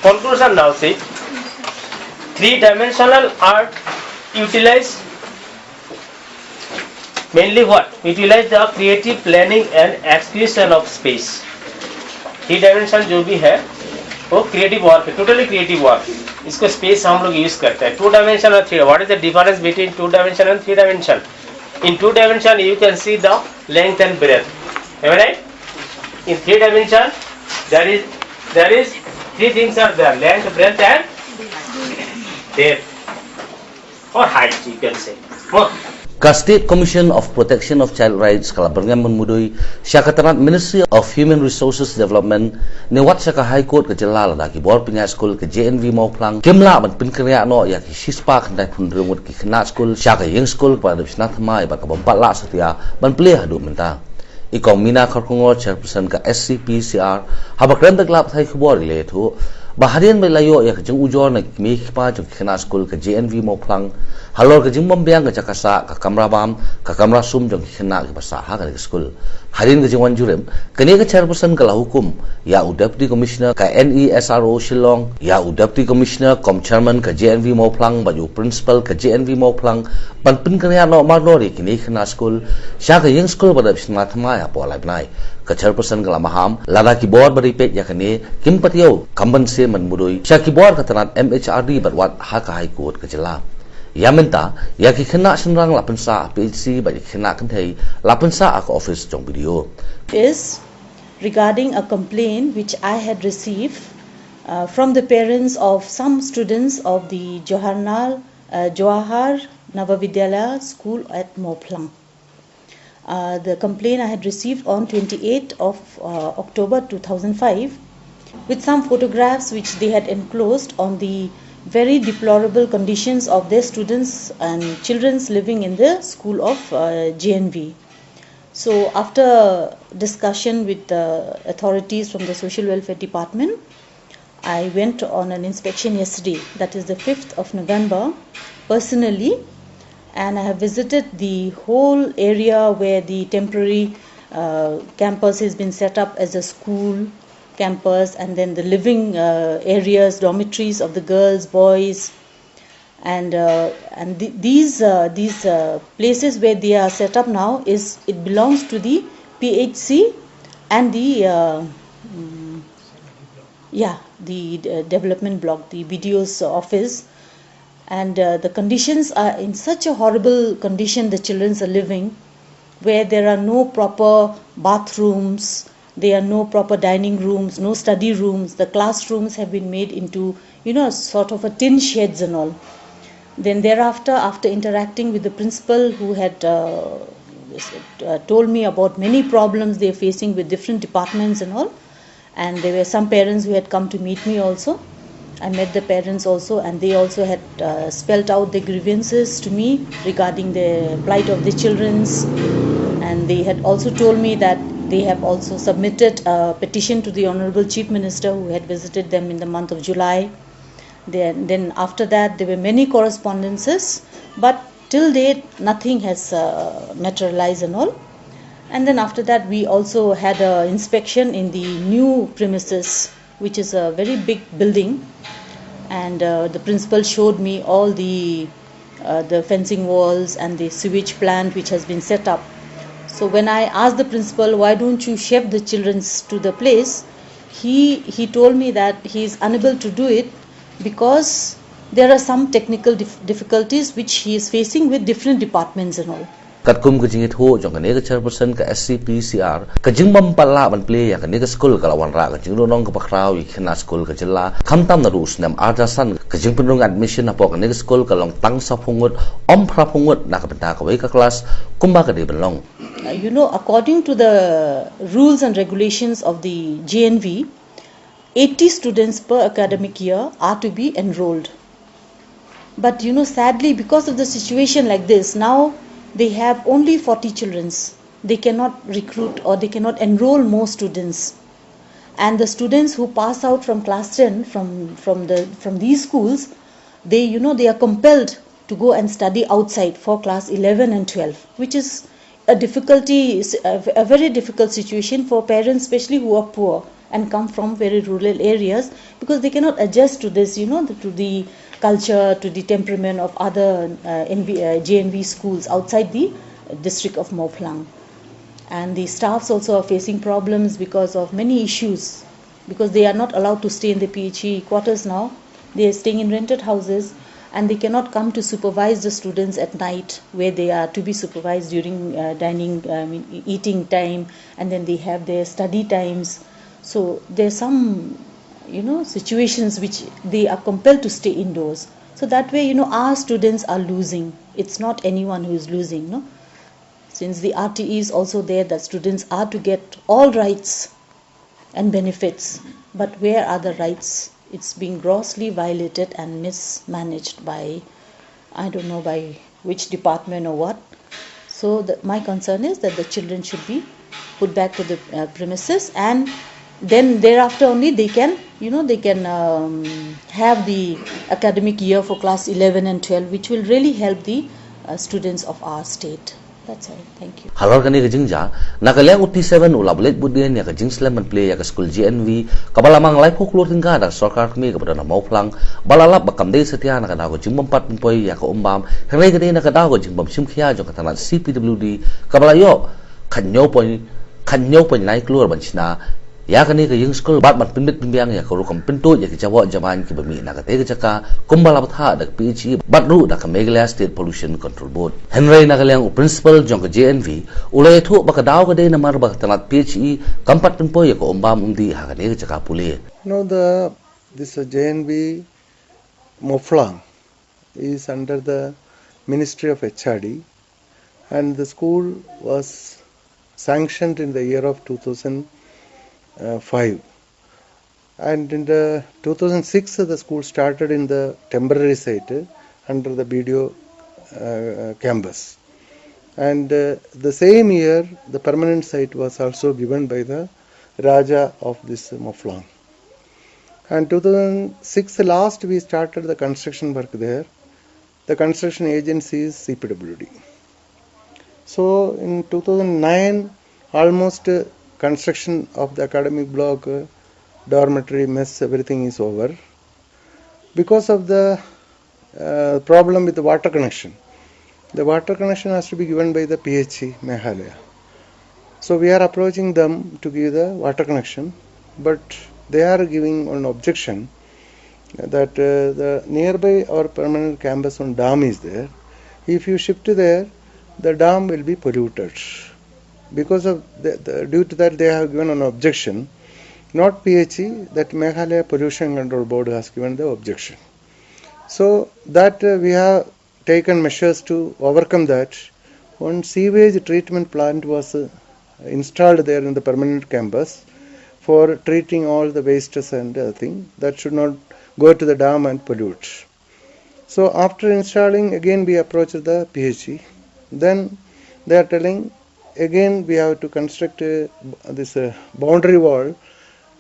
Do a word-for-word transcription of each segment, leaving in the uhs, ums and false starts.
Conclusion now, see, three dimensional art utilize mainly what? Utilize the creative planning and acquisition of space. थ्री डायमेंशन जो भी है, वो क्रिएटिव वर्क है, टोटली क्रिएटिव वर्क। इसको स्पेस हम लोग यूज करते हैं। टू डायमेंशन और थ्री, what is the difference between two dimension and three dimension? In two dimension you can see the length and breadth, am I right? In three dimension there is, there is three things are there: length, breadth and depth, or height you can say. Huh? Ka State Commission of Protection of Child Rights ka la byrngem ban mudui sha ka tnat Ministry of Human Resources Development ne wat sha ka High Court ka jylla lada ki bor pynïaid skul ka J N V Mawphlang kim lah ban pynkynriah noh ïa ki shispah khyndai phew hynriew ngut ki khynnah skul sha ka ïing skul kaba dep shna thymmai bad kaba ym pat lah satia ban plie haduh mynta. I Kong Meena Kharkongor, chairperson ka S C P C R, haba kren da ki lad pathai khubor i la ïathuh ba hadien ba i la ïoh ïa ka jingujor na ki kmie ki kpa jong ki khynnah skul ka J N V Mawphlang halor ka jingbym biang ka jaka sah, ka kamra bam, ka kamra sum jong ki khynnah kiba sah ha kane ka skul. Hadien ka jingwan jurip, kane ka chairperson ka la hukum ïa u Deputy Commissioner ka N E S R O Shillong, ïa u Deputy Commissioner cum chairman ka J N V Mawphlang bad ïa u principal ka J N V Mawphlang ban pynkynriah noh mardor ïa kine ki khynnah skul sha ka ïing skul ba dep shna thymmai hapoh lai bnai. Ka chairperson ka la maham lada ki bor ba dei peit ïa kane kim pat ïoh kam ban shem ban mudui sha ki bor ka tnat M H R D bad wat ha ka High Court ka jylla. Ïa mynta ïa ki khynnah shynrang la pynsah ha P H C bad ïa ki khynnah kynthei la pynsah ha ka office jong B D O. Is regarding a complaint which I had received uh, from the parents of some students of the Johar, uh, Jawahar Nawavidyalaya School at Mawphlang. Uh, the complaint I had received on twenty-eighth of uh, October two thousand five with some photographs which they had enclosed on the very deplorable conditions of their students and children's living in the school of uh, J N V. So after discussion with the authorities from the Social Welfare Department, I went on an inspection yesterday, that is the fifth of November, personally, and I have visited the whole area where the temporary uh, campus has been set up as a school campus, and then the living uh, areas, dormitories of the girls, boys, and uh, and th- these uh, these uh, places where they are set up now is it belongs to the P H C and the uh, mm, yeah, the uh, development block, the B D O's office, and uh, the conditions are in such a horrible condition the children are living, where there are no proper bathrooms, there are no proper dining rooms, no study rooms. The classrooms have been made into, you know, sort of a tin sheds and all. Then thereafter, after interacting with the principal who had uh, uh, told me about many problems they're facing with different departments and all, and there were some parents who had come to meet me also. I met the parents also, and they also had uh, spelt out their grievances to me regarding the plight of the children's. And they had also told me that they have also submitted a petition to the Honorable Chief Minister, who had visited them in the month of July. Then, then after that, there were many correspondences, but till date, nothing has uh, materialized and all. And then after that, we also had an inspection in the new premises, which is a very big building. And uh, the principal showed me all the uh, the fencing walls and the sewage plant which has been set up. So when I asked the principal, "Why don't you shift the children to the place?" He he told me that he is unable to do it because there are some technical dif- difficulties which he is facing with different departments and all. Katkum ka jingïathuh jong kane ka chairperson ka S C P C R, ka jingbym pat lah ban plie ïa kane ka skul ka la wanrah ka jingdonnong kaba khraw ïa ki khynnah skul ka jylla. Khamtam naduh u snem ar hajar san, ka jingpynrung admission hapoh kane ka skul ka long tang saphew ngut, ym phraphew ngut na ka bynta kawei ka klas kumba ka dei ban long. Uh, you know, according to the rules and regulations of the J N V, eighty students per academic year are to be enrolled. But you know, sadly, because of the situation like this, now they have only forty children. They cannot recruit or they cannot enroll more students. And the students who pass out from class ten from, from, the, from these schools, they, you know, they are compelled to go and study outside for class eleven and twelve, which is a difficulty, a, a very difficult situation for parents, especially who are poor. and come from very rural areas, because they cannot adjust to this, you know, the, to the culture, to the temperament of other uh, N V, uh, J N V schools outside the district of Mawphlang. And the staffs also are facing problems because of many issues, because they are not allowed to stay in the P H E quarters now. They are staying in rented houses, and they cannot come to supervise the students at night, where they are to be supervised during uh, dining, I mean, e- eating time, and then they have their study times. So there's some, you know, situations which they are compelled to stay indoors. So that way, you know, our students are losing. It's not anyone who is losing, no? Since the R T E is also there, that students are to get all rights and benefits. But where are the rights? It's being grossly violated and mismanaged by, I don't know by which department or what. So the, my concern is that the children should be put back to the uh, premises, and then thereafter only they can, you know, they can um, have the academic year for class eleven and twelve, which will really help the uh, students of our state. That's all. Thank you. Halor kane ka jingjia, na ka liang u T seven u la buh leit buddien ïa ka jingslem ban plie ïa ka skul J N V kaba la mang laiphew klur tyngka da ka sorkar kmie kaba don ha Mawphlang, ba la lap ba kam dei satia na ka daw ka jingbym pat pynpoi ïa ka um bam, hynrei ka dei na ka daw ka jingbym shim khia jong ka tnat C P W D, kaba la ïoh khathynñiew point, khathynñiew point lai klur ban shna ïa kane ka ïing skul bad ban pynbit pynbiang ïa ka rukom pyntuid ïa ki jaboh jamaiñ kiba mih na katei ka jaka, kumba la bthah da ka P H E bad ruh da ka Meghalaya State Pollution Control Board. Hynrei na ka liang u principal jong ka J N V u la ïathuh ba ka daw ka dei namar ba ka tnat P H E kam pat pynpoi ïa ka um bam um dih ha kane ka jaka pule. No, the this uh, J N V Mawphlang is under the Ministry of H R D, and the school was sanctioned in the year of two thousand five. And in the two thousand six, the school started in the temporary site under the B D O uh, campus. And uh, the same year, the permanent site was also given by the Raja of this Mawphlang. And two thousand six last, we started the construction work there. The construction agency is C P W D. So in two thousand nine, almost uh, construction of the academic block, uh, dormitory, mess, everything is over. Because of the uh, problem with the water connection, the water connection has to be given by the P H E Meghalaya. So we are approaching them to give the water connection, but they are giving an objection that uh, the nearby our permanent campus on dam is there. If you shift there, the dam will be polluted. Because of the, the, due to that, they have given an objection. Not P H E, that Meghalaya Pollution Control Board has given the objection. So that uh, we have taken measures to overcome that. One sewage treatment plant was uh, installed there in the permanent campus for treating all the wastes and uh, thing that should not go to the dam and pollute. So after installing, again we approached the P H E. Then they are telling, again we have to construct uh, this uh, boundary wall,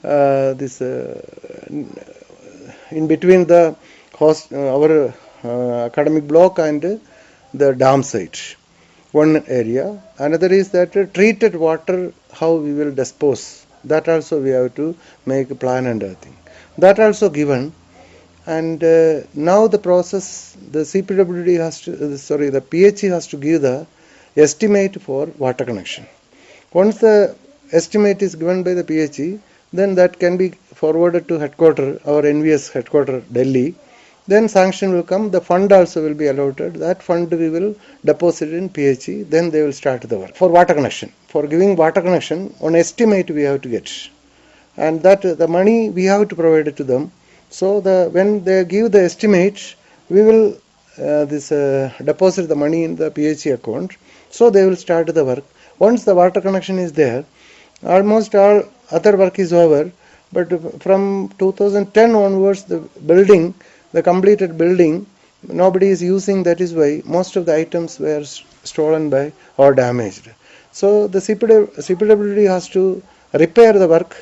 uh, this uh, in between the host, uh, our uh, academic block and the dam site. One area. Another is that uh, treated water, how we will dispose. That also we have to make a plan and everything. That also given. And uh, now the process, the C P W D has to, uh, sorry, the P H E has to give the estimate for water connection. Once the estimate is given by the P H E, then that can be forwarded to headquarter, our N V S headquarter, Delhi. Then sanction will come, the fund also will be allotted. That fund we will deposit in P H E, then they will start the work. For water connection, for giving water connection, on estimate we have to get. And that uh, the money we have to provide it to them. So the when they give the estimate, we will uh, this uh, deposit the money in the P H E account. So they will start the work. Once the water connection is there, almost all other work is over. But from two thousand ten onwards, the building, the completed building, nobody is using. That is why most of the items were s- stolen by or damaged. So the C P W, C P W D has to repair the work,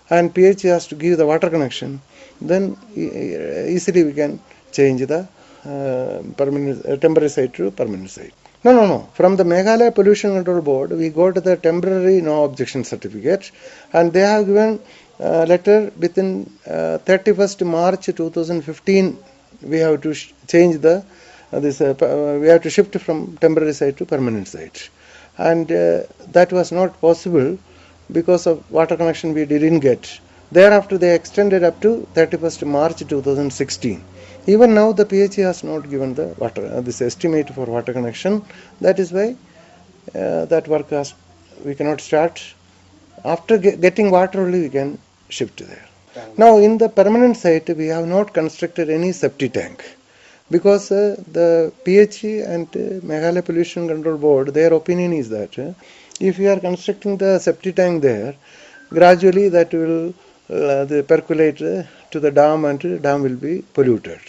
and P H E has to give the water connection. Then e- e- easily we can change the uh, permanent, uh, temporary site to permanent site. No, no, no. From the Meghalaya Pollution Control Board, we got the temporary no objection certificate, and they have given uh, letter within uh, thirty-first March two thousand fifteen, we have to sh- change the uh, this. Uh, p- uh, we have to shift from temporary site to permanent site, and uh, that was not possible because of water connection we didn't get. Thereafter, they extended up to thirty-first March two thousand sixteen. Even now, the P H E has not given the water uh, this estimate for water connection. That is why uh, that work has we cannot start. After ge- getting water only, we can shift there. Now, in the permanent site, we have not constructed any septic tank because uh, the P H E and uh, Meghalaya Pollution Control Board, their opinion is that uh, if you are constructing the septic tank there, gradually that will uh, the percolate uh, to the dam, and the dam will be polluted.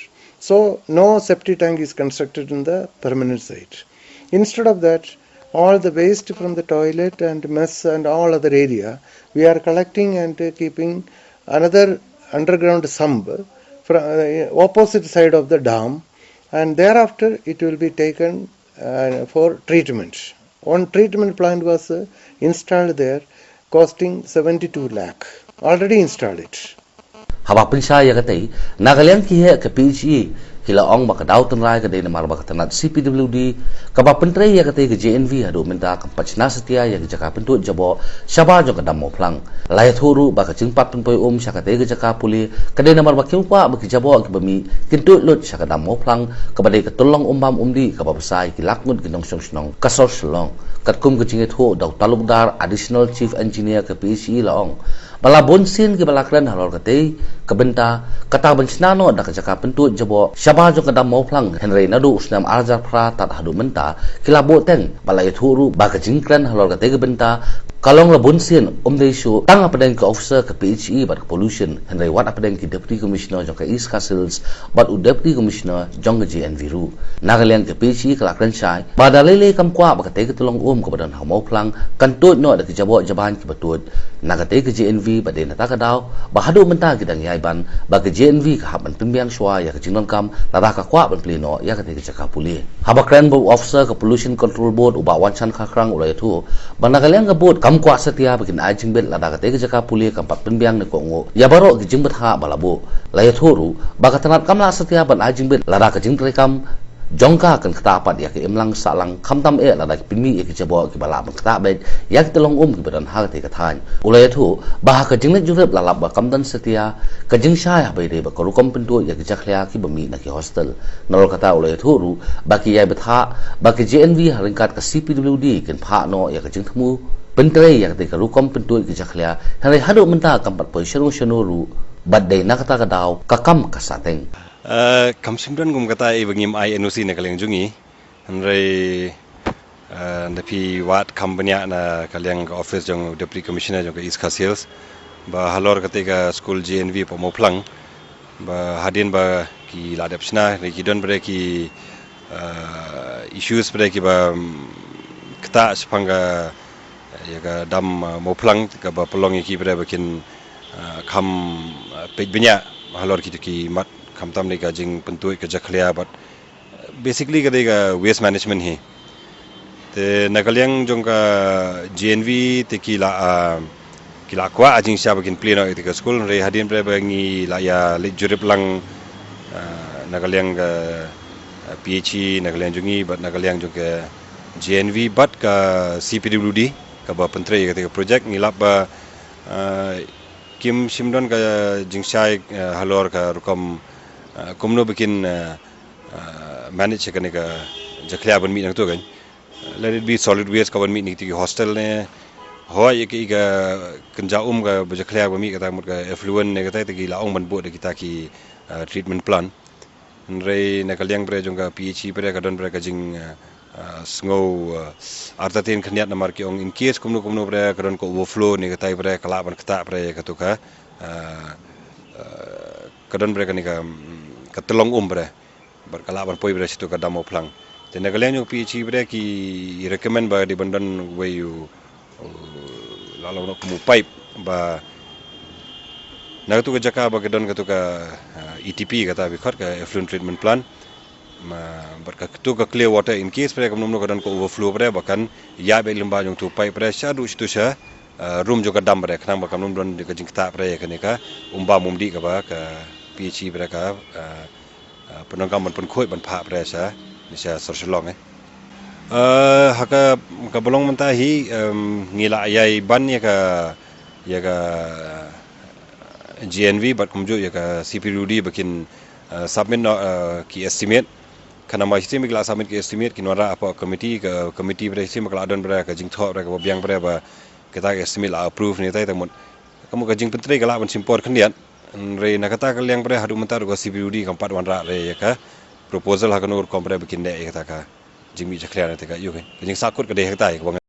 So, no septic tank is constructed in the permanent site. Instead of that, all the waste from the toilet and mess and all other area, we are collecting and uh, keeping another underground sump from uh, opposite side of the dam, and thereafter it will be taken uh, for treatment. One treatment plant was uh, installed there, costing seventy-two lakh. Already installed it. Haba pynshai ïa katei, na ka liang ki heh ka P H E ki la ong ba ka daw tynrai ka dei namar ba ka tnat C P W D kaba pyntrei ïa katei ka J N V haduh mynta kam pat shna satia ïa ka jaka pyntuid jaboh shabar jong ka dam Mawphlang. La ïathuh ruh ba ka jingpat pynpoi um sha katei ka jaka pule ka dei namar ba kim kwah ba ki jaboh kiba mih kin tuid lut sha ka dam Mawphlang kaba dei ka tyllong um bam um dih kaba bsa ïa ki lak ngut ki nongshong shnong ka sor Shillong. Katkum ka jingïathuh da u talukdar Additional Chief Engineer ka P H E la ong ba la bun sien kiba la kren halor katei ka bynta kata ban shna noh da ka jaka pyntuid jaboh shabar jong ka dam Mawphlang, hynrei naduh u snem ar hajar phra tad haduh mynta ki la buh teng. Ba la ïathuh ruh ba ka jingkren halor katei ka bynta ka long la bun sien, ym dei shuh tang hapdeng ki officer ka P H E bad ka pollution, hynrei wat hapdeng ki Deputy Commissioner jong ka East Khasi Hills bad u Deputy Commissioner jong ka J N V ruh. Na ka liang ka P H E ka la kren shai ba da lei lei kam kwah ba katei ka tyllong um kaba don ha Mawphlang kan tuid noh da ki jaboh jaban kiba tuid na katei ka J N V. Ba dei na kata ka daw ba haduh mynta ki dang ïai ban ba ka J N V ka hap ban pynbiang shuwa ïa ka jingdonkam lada ka kwah ban plie noh ïa katei ka jaka pule. Haba kren bad u officer ka Pollution Control Board u Bah Wanshan Kharkrang u la ïathuh ba na ka liang ka board kam kwah satia ba kin ai jingbit lada katei ka jaka pule kam pat pynbiang ne kohnguh ïa baroh ki jingbthah ba la buh. La ïathuh ruh ba ka tnat kam lah satia ban ai jingbit lada ka jingtreikam jong ka kan ktah pat ïa ka imlang sahlang khamtam eh lada ki pynmih ïa ki jaboh kiba lah ban ktah beit ïa ki tyllong um kiba don ha katei ka thaiñ. U la ïathuh ba ha ka jingleit jurip la lap ba kam don satia ka jingshai haba ïadei bad ka rukom pyntuid ïa ki jakhlia kiba mih na ki hostel. Nalor kata u la ïathuh ruh ba ki ïai bthah ba ki J N V ha ryngkat ka C P W D kin phah noh ïa ka jingthmu pyntrei ïa katei ka rukom pyntuid ki jakhlia, hynrei haduh mynta kam pat poi shano shano ruh bad dei na kata ka daw ka kam ka sah teng. Eh, kam shym don kum kata ïa ba ngim ai N O C na ka liang jong ngi. Hynrei eh, nda phi wad kham bniah na ka liang ka office jong Deputy Commissioner jong ka East Khasi Hills ba halor katei ka skul J N V hapoh Mawphlang ba hadien ba ki la dep shna, hynrei ki don ba dei ki eh, issues ba dei kiba mm, ktah shaphang ka ïa ka dam eh, Mawphlang kaba pynlong ïa ki ba dei ba kin eh, kham eh, peit bniah halor kito ki mat khamtam ne ka jingpyntuid ka jakhlia bad basically ka dei ka waste management hi. Te na ka liang jong ka J N V te ki la ah, ki la kwah a jingshai ba kin plie noh ïa ka skul, hynrei hadien ba ngi la ïa leit jurip lang ah, na ka liang ka ah, P H E na ka liang jong ngi bad na ka liang jong ka J N V bad ka C P W D kaba pyntrei ïa ka project, ngi lap ba ah, kim shym don ka jingshai ah, halor ka rukom ah, kumno ba kin ah, ah, manage ïa kane ka jakhlia ban mih nangto kan. Let it be solid waste ka ban mih na kita ki hostel ne, hooid ïa ki ka kynja um kaba jakhlia ba mih kata mut ka effluent ne kata, te ki la ong ban buh da kita ki ah, treatment plant. Hynrei na ka liang ba dei jong ka P H E ba dei ka don ba dei ka jing ah, ah, sngew ah, artatien khyndiat namar ki ong in case kumno kumno ba dei ka don ka overflow ne kata ba dei ka lah ban ktah ba dei kato ka ah, ah, ka don ba dei kane ka mm, ka tyllong um ba dei bad ka lah ban poi ba dei shato ka dam Mawphlang. Te na ka liang jong ka P H E ba dei ki recommend ba dei ban don uwei u la long noh kum u pipe ba na kato ka jaka ba ka don kato ka ah, E T P kata ba khot ka effluent treatment plant. Ma bad kato ka clear water in case ba dei kumno kumno ka don ka overflow ba dei ba kan ïaid beit lyngba jong uto u pipe ba dei shaduh shato sha eh, room jong ka dam ba re, khnang ba kam don ka jingktah ba re ïa kane ka umbam umdih kaba ka PHE ba re ka, eh, eh, pyndonkam ban pynkhuid ban phah ba re sha, sha sor Shillong, eh. Eh, ha ka, kaba long mynta hi, em, ngi la ïai ban ïa ka, ïa ka GNV bad kumjuh ïa ka CPWD ba kin, eh, submit noh, eh, ki estimate. Khnang ba shisien ba ki la submit ki estimate kin wanrah hapoh committee, ka committee ba re shisien ba ka la don ba re ka jingthoh ba re kaba biang ba re ba kata ka estimate la approve ne tai, tang mut ka mut ka jingpyntrei ka lah ban shim por khyndiat. Hynrei na kata ka liang ba re haduh mynta ruh ka CPWD kam pat wanrah re ïa ka proposal ha kano rukom ba re ba kin leh ïa kata ka jingmih jakhlia ne tai, ka ïoh ka jingsakut ka dei ha kata ïa kaba nga